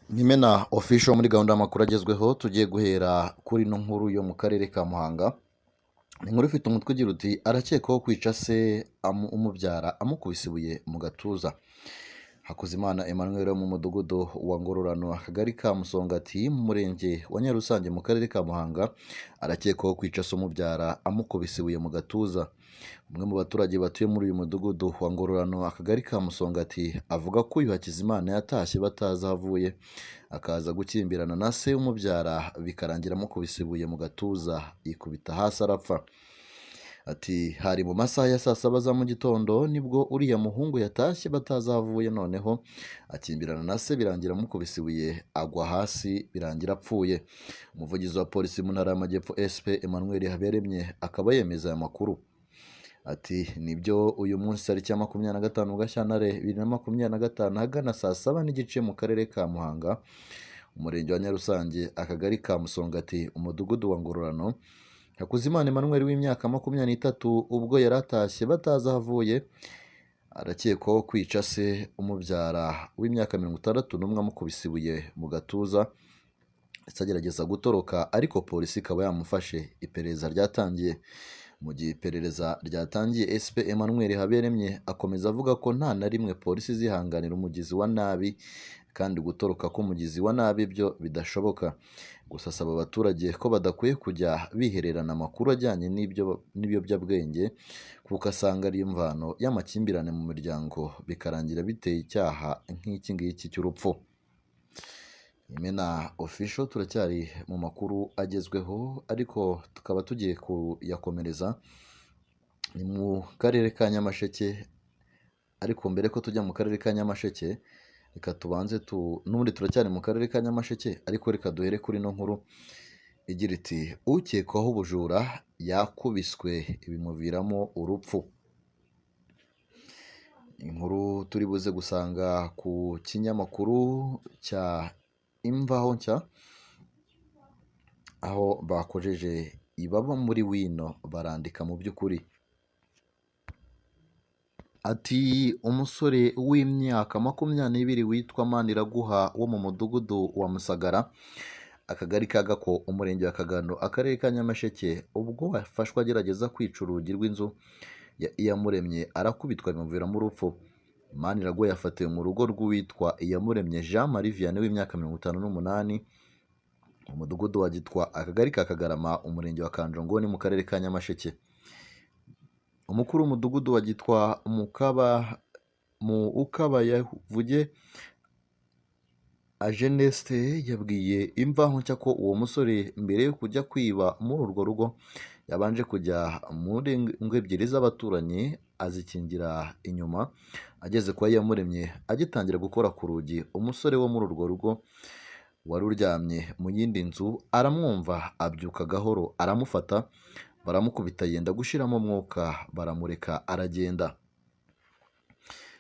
Nimena Official muri gahunda y'amakuru agezweho, tugiye guhera kuri ino nkuru yo mu karere ka Muhanga. Ni inkuru ifite umutwe ugira uti: "Arakekwaho kwica se umubyara amukubise ibuye mu gatuza." Hakuzimana Emmanuel wo mu mudugudu wa Ngororano, akagari ka Musongati, mu murenge wa Nyarusange, mu karere ka Muhanga, arakekwaho kwica se umubyara amukubise ibuye mu gatuza. Umwe mu baturage batuye muri uyu mudugudu wa Ngororano, akagari ka Musongati, avuga ko uyu Hakizimana yatashye batazi aho avuye, akaza gukimbirana na se umubyara, bikarangira amukubise ibuye mu gatuza, yikubita hasi arapfa. Ati: "Hari mu masaha ya saa 7 za mu gitondo nibwo uriya muhungu yatashye batazi aho avuye, noneho akimbirana na se, birangira amukubise ibuye agwa hasi, birangira apfuye." Umuvugizi wa polisi mu ntara y'Amajyepfo, SP Emmanuel Habiyaremye, akaba yemeza aya makuru. Ati: "Nibyo, uyu munsi tariki ya 25 Gashyantare 2025, ahagana saa 7:30 mu karere ka Muhanga, umurenge wa Nyarusange, akagari ka Musongati, umudugudu wa Ngororano, Hakuzimana Emmanuel w'imyaka 23, ubwo yari atashye batazi aho avuye, arakekwaho kwica se umubyara w'imyaka 61 amukubise ibuye mu gatuza, ndetse agerageza gutoroka ariko polisi ikaba yamufashe, iperereza ryatangiye." Mu gihe iperereza ryatangiye, SP Emmanuel Habiyaremye akomeza avuga ko nta na rimwe polisi izihanganira umugizi wa nabi, kandi gutoroka k'umugizi wa nabi byo bidashoboka. Gusa asaba abaturage ko badakwiye kujya bihererana amakuru ajyanye n'ibiyobyabwenge, kuko asanga ari imvano y'amakimbirane mu miryango, bikarangira biteye icyaha nk'iki ngiki cy'urupfu. Imena Official, turacyari mu makuru agezweho, ariko tukaba tugiye kuyakomereza ni mu karere ka Nyamasheke. Ariko mbere ko tujya mu karere ka Nyamasheke, reka tubanze tu n'ubundi turacyari mu karere ka Nyamasheke, ariko reka duhere kuri ino nkuru igira iti: "Ukekwaho ubujura yakubiswe bimuviramo urupfu." Inkuru turi buze gusanga ku kinyamakuru cya Imvaho Nshya, aho bakojeje ibaba muri wino barandika mu by'ukuri. Ati: "Umusore w'imyaka 22 witwa Maniraguha wo mu mudugudu wa Musagara, akagari ka Gako, umurenge wa Kagano, akarere ka Nyamasheke, ubwo yafashwe agerageza kwica urugi rw'inzu ya Iyamuremye, arakubitwa bimuviramo urupfu." Maniraguha yafatiwe mu rugo rw'uwitwa Iyamuremye Jean Marie Vianney w'imyaka 58, mu mudugudu wa Gitwa, akagari ka Kagarama, umurenge wa Kanjongo, mu karere ka Nyamasheke. Umukuru w'umudugudu wa Gitwa, Mukaba mu Ukabayavuge Ageneste, yabwiye Imvaho Nshya ko uwo musore mbere yo kujya kwiba muri urwo rugo yabanje kujya muri ngo ebyiri z'abaturanyi, azikingira inyuma. Ageze kwa Iyamuremye, agitangira gukora ku rugi, umusore wo muri urwo rugo wari uryamye mu yindi nzu aramwumva, abyuka gahoro, aramufata, baramukubita yenda gushiramo umwuka, baramureka aragenda.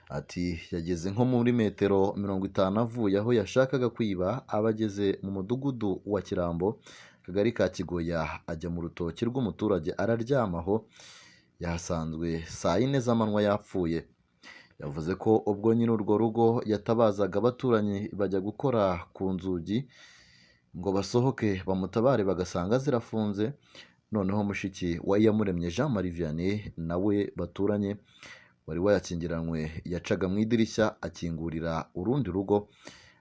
Ati: "Yageze nko muri metero 50 avuye aho yashakaga kwiba, aba ageze mu mudugudu wa Kirambo, akagari ka Kigoya, ajya mu rutoki rw'umuturage araryama aho, yahasanzwe saa 4 z'amanywa yapfuye." Yavuze ko ubwo nyiri urwo rugo yatabazaga abaturanyi bajya gukora ku nzugi ngo basohoke bamutabare, bagasanga zirafunze, noneho mushiki wa Iyamuremye Jean Marie Vianney nawe baturanye wari wayakingiranywe yacaga mu idirishya akingurira urundi rugo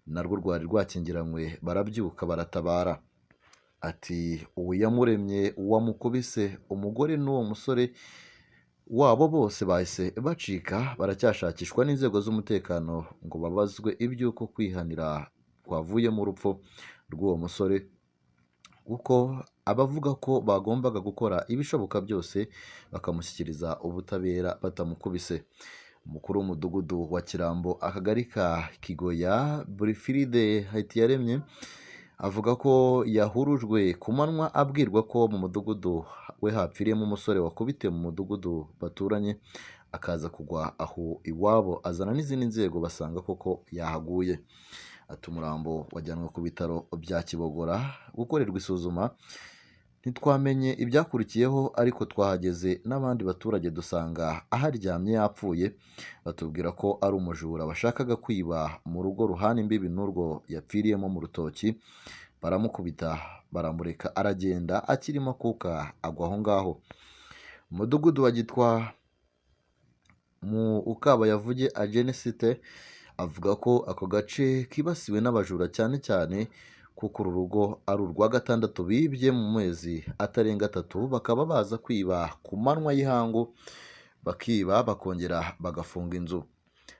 narwo rwari rwakingiranywe, barabyuka baratabara. Ati: "Uwiyamuremye wamukubise, umugore n'uwo musore wabo bose bahise bacika, baracyashakishwa n'inzego z'umutekano ngo babazwe iby'uko kwihanira kwavuyemo urupfu rw'uwo musore, kuko abavuga ko bagombaga gukora ibishoboka byose bakamushyikiriza ubutabera batamukubise." Umukuru w'umudugudu wa Kirambo, akagari ka Kigoya, Burifiride Hitiyaremye, avuga ko yahurujwe ku manywa abwirwa ko mu mudugudu we hapfiriyemo umusore wakubitiwe mu mudugudu baturanye, akaza kugwa aho iwabo, azana n'izindi nzego basanga koko yahaguye. Ati: "Umurambo wajyanwe ku bitaro bya Kibogora gukorerwa isuzuma." Ntitwamenye ibyakurikiyeho ariko twahageze n'abandi baturage dusanga aharyamye yapfuye, batubwira ko ari umujura washakaga kwiba mu rugo ruhana imbibi n'urwo yapfiriyemo mu rutoki, baramukubita baramureka aragenda akirimo akuka agwa aho ngaho. Umudugudu wa Gitwa mu Ukabayavuge Agenesite avuga ko ako gace kibasiwe n'abajura cyane cyane kuko uru rugo ari urwa gatandatu bibye mu mezi atarenga atatu, bakaba baza kwiba ku manywa y'ihangu, bakiba bakongera bagafunga inzu.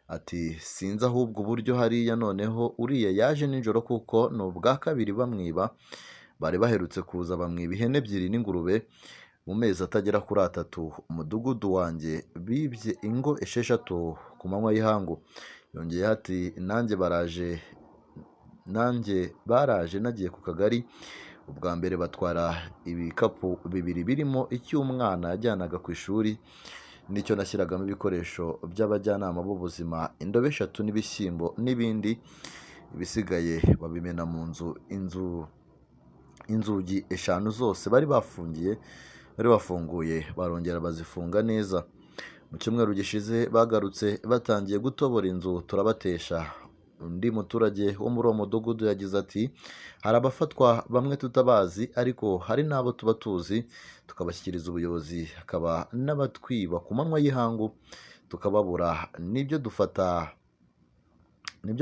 Ati sinzi ahubwo uburyo hariya noneho uriya yaje nijoro kuko ni ubwa kabiri bamwiba, bari baherutse kuza bamwiba ihene ebyiri n'ingurube mu mezi atagera kuri atatu. Umudugudu wanjye bibye ingo 6 ku manywa y'ihangu. Yongeyeho ati nanjye baraje nanjye baraje nagiye ku kagari, ubwa mbere batwara ibikapu bibiri birimo icy'umwana yajyanaga ku ishuri n'icyo nashyiragamo ibikoresho by'abajyanama b'ubuzima, indobo 3 n'ibishyimbo n'ibindi, ibisigaye babimena mu nzu, inzugi 5 zose bari bafunguye barongera bazifunga neza. Mu cyumweru gishize bagarutse batangiye gutobora inzu turabatesha. Undi muturage wo muri uwo mudugudu yagize ati hari abafatwa bamwe tutabazi ariko hari n'abo tuba tuzi tukabashyikiriza ubuyobozi, hakaba n'abatwiba ku manywa y'ihangu tukababura, nibyo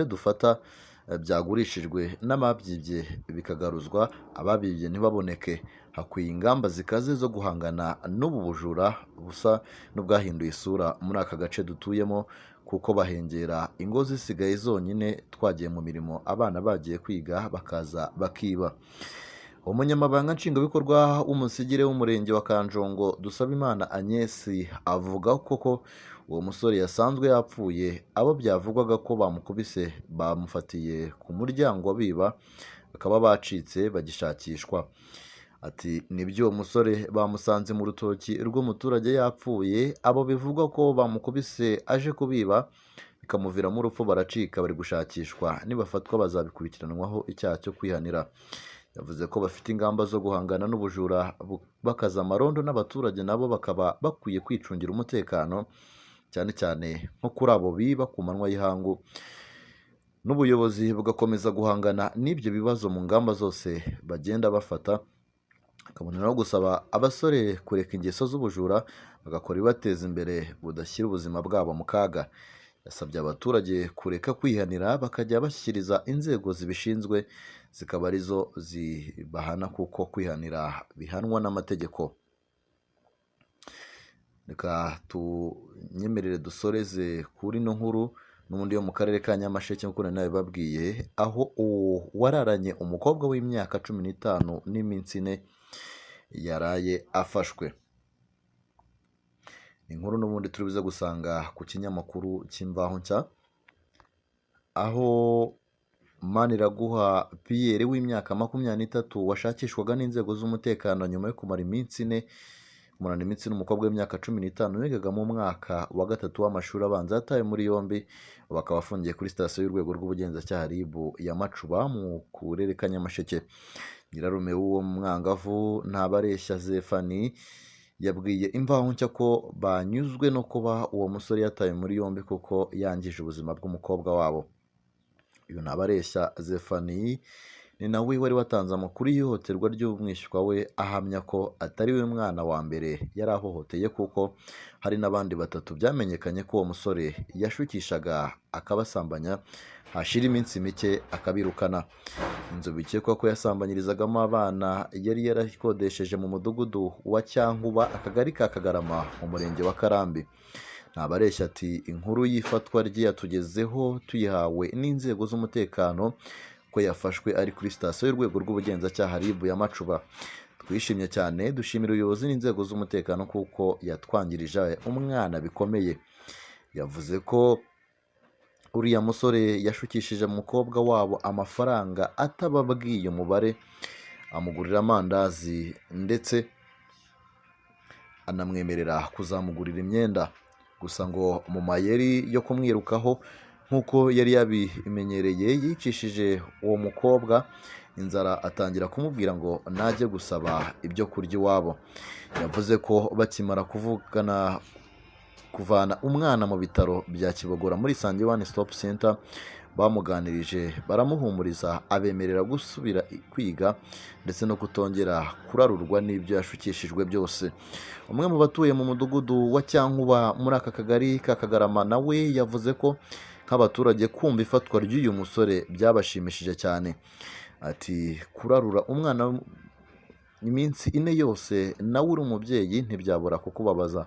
dufata byagurishijwe n'ababyibye bikagaruzwa, ababibye ntibaboneke. Hakwiye ingamba zikaze zo guhangana n'ubu bujura busa n'ubwahinduye isura muri aka gace dutuyemo, kuko bahengera ingo zisigaye zonyine, twagiye mu mirimo abana bagiye kwiga bakaza bakiba. Umunyamabanga nshingwabikorwa w'umusigire w'umurenge wa Kanjongo Dusabimana Agnes avuga ko uwo musore yasanzwe yapfuye, abo byavugwaga ko bamukubise bamufatiye ku muryango biba, bakaba bacitse bagishakishwa. Ati nibyo uwo musore bamusanze mu rutoki rw'umuturage yapfuye, abo bivugwa ko bamukubise aje kubiba bikamuviramo urupfu baracika, bari gushakishwa, nibafatwa bazabikurikiranwaho icyaha cyo kwihanira. Yavuze ko bafite ingamba zo guhangana n'ubujura bakaza amarondo n'abaturage nabo bakaba bakwiye kwicungira umutekano cyane cyane nko kuri abo biba ku manywa y'ihangu, n'ubuyobozi bugakomeza guhangana n'ibyo bibazo mu ngamba zose bagenda bafata. Akaboneraho gusaba abasore kureka ingeso z'ubujura bagakora ibibateza imbere budashyira ubuzima bwabo mu kaga. Yasabye abaturage kureka kwihanira bakajya bashyikiriza inzego zibishinzwe zikaba arizo zibahana, kuko kwihanira bihanwa n'amategeko. Reka tunyemerere dusoreze kuri ino nkuru n'ubundi yo mu karere ka Nyamasheke nk'uko nari nabibabwiye, aho wararanye umukobwa w'imyaka 15 n'iminsi 4 yaraye afashwe. Inkuru n'ubundi turi buze gusanga ku kinyamakuru cy'Imvaho Nshya, aho Maniraguha Pierre w'imyaka 23 washakishwaga n'inzego z'umutekano nyuma yo kumara iminsi 4 kumarana iminsi n'umukobwa w'imyaka 15 wigaga mu mwaka wa 3 w'amashuri abanza yatawe muri yombi, bakaba afungiye kuri sitasiyo y'urwego rw'ubugenzacyaha RIB ya Macuba mu karere ka Nyamasheke. Nyirarume w'uwo mwangavu Ntabareshya Zephanie yabwiye Imvaho Nshya ko banyuzwe no kuba uwo musore yatawe muri yombi kuko yangije ubuzima bw'umukobwa wabo. Uyu Ntabareshya Zephanie ni nawe wari watanze amakuru y'ihohoterwa ry'umwishywa we, ahamya ko atari we mwana wa mbere yari ahohoteye kuko hari n'abandi 3 byamenyekanye ko uwo musore yashukishaga akabasambanya, hashira iminsi mike akabirukana. Inzu bikekwa ko yasambanyirizagamo abana yari yarakodesheje mu mudugudu wa Cyankuba, akagari ka Kagarama, mu murenge wa Karambi. Ntabareshya ati inkuru y'ifatwa rye yatugezeho tuyihawe n'inzego z'umutekano ko yafashwe ari kuri sitasiyo y'urwego rw'ubugenzacyaha RIB ya Macuba. Twishimye cyane, dushimira ubuyobozi n'inzego z'umutekano kuko yatwangirije umwana bikomeye. Yavuze ko uriya musore yashukishije umukobwa wabo amafaranga atababwiye umubare, amugurira amandazi ndetse anamwemerera kuzamugurira imyenda. Gusa ngo mu mayeri yo kumwirukaho Nk'uko yari yabimenyereye, yicishije uwo mukobwa inzara atangira kumubwira ngo najye gusaba ibyo kurya iwabo. Yavuze ko bakimara kuvugana kuvana umwana mu bitaro bya Kibogora muri Isange One Stop Center, bamuganirije baramuhumuriza, abemerera gusubira kwiga ndetse no kutongera kurarurwa n'ibyo yashukishijwe byose. Umwe mu batuye mu mudugudu wa Cyankuba muri aka kagari ka Kagarama nawe yavuze ko nk'abaturage kumva ifatwa ry'uyu musore byabashimishije cyane. Ati kurarura umwana iminsi 4 yose nawe uri umubyeyi ntibyabura kukubabaza.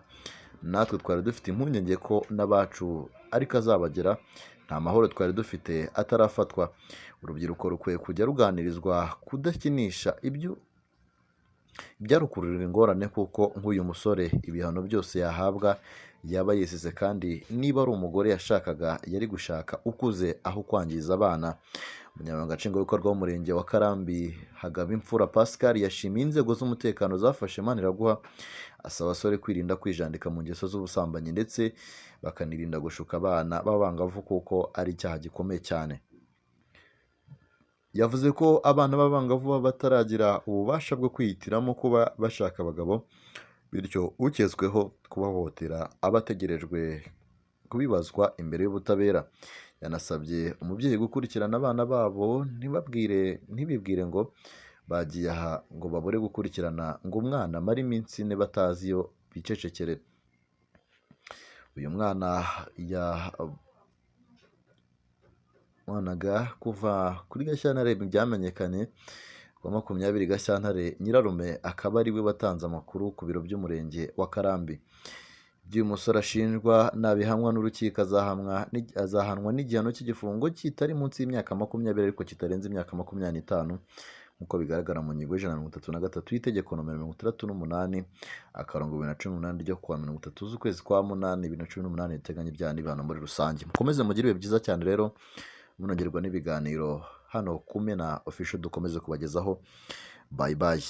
Natwe twari dufite impungenge ko n'abacu ariko azabagera, nta mahoro twari dufite atarafatwa. Urubyiruko rukwiye kujya ruganirizwa kudakinisha ibyo byarukururira ingorane, kuko nk'uyu musore ibihano byose yahabwa yaba yisize, kandi niba ari umugore yashakaga yari gushaka ukuze aho kwangiza abana. Umunyamabanga Nshingwabikorwa w'Umurenge wa Karambi Hagabimfura Pascal yashimiye inzego z'umutekano zafashe Maniraguha, asaba abasore kwirinda kwijandika mu ngeso z'ubusambanyi ndetse bakanirinda gushuka abana b'abangavu kuko ari icyaha gikomeye cyane. Yavuze ko abana b'abangavu baba bataragira ububasha bwo kwihitiramo kuba bashaka abagabo, bityo uketsweho kubahohotera aba ategerejwe kubibazwa imbere y'ubutabera. Yanasabye umubyeyi gukurikirana abana babo ntibibwire ngo bagiye aha ngo babure gukurikirana ngo umwana amare iminsi 4 batazi iyo bicecekere. Uyu mwana yabanaga kuva kuri Gashyantare byamenyekanye kuwa 20 Gashyantare, nyirarume akaba ari we watanze amakuru ku biro by'umurenge wa Karambi. Ibyo uyu musore ashinjwa nabihamwa n'urukiko azahanwa n'igihano cy'igifungo kitari munsi y'imyaka 20 ariko kitarenze imyaka 25, nk'uko bigaragara mu ngingo 133 y'itegeko nomero 68 akarongo 2018 ryo kuwa 30 z'ukwezi kwa 8 2018 riteganya ibyaha n'ibihano muri rusange. Mukomeze mugire ibihe byiza cyane rero, munogerwa n'ibiganiro hano Kumena Official dukomeze kubagezaho. Bye bye.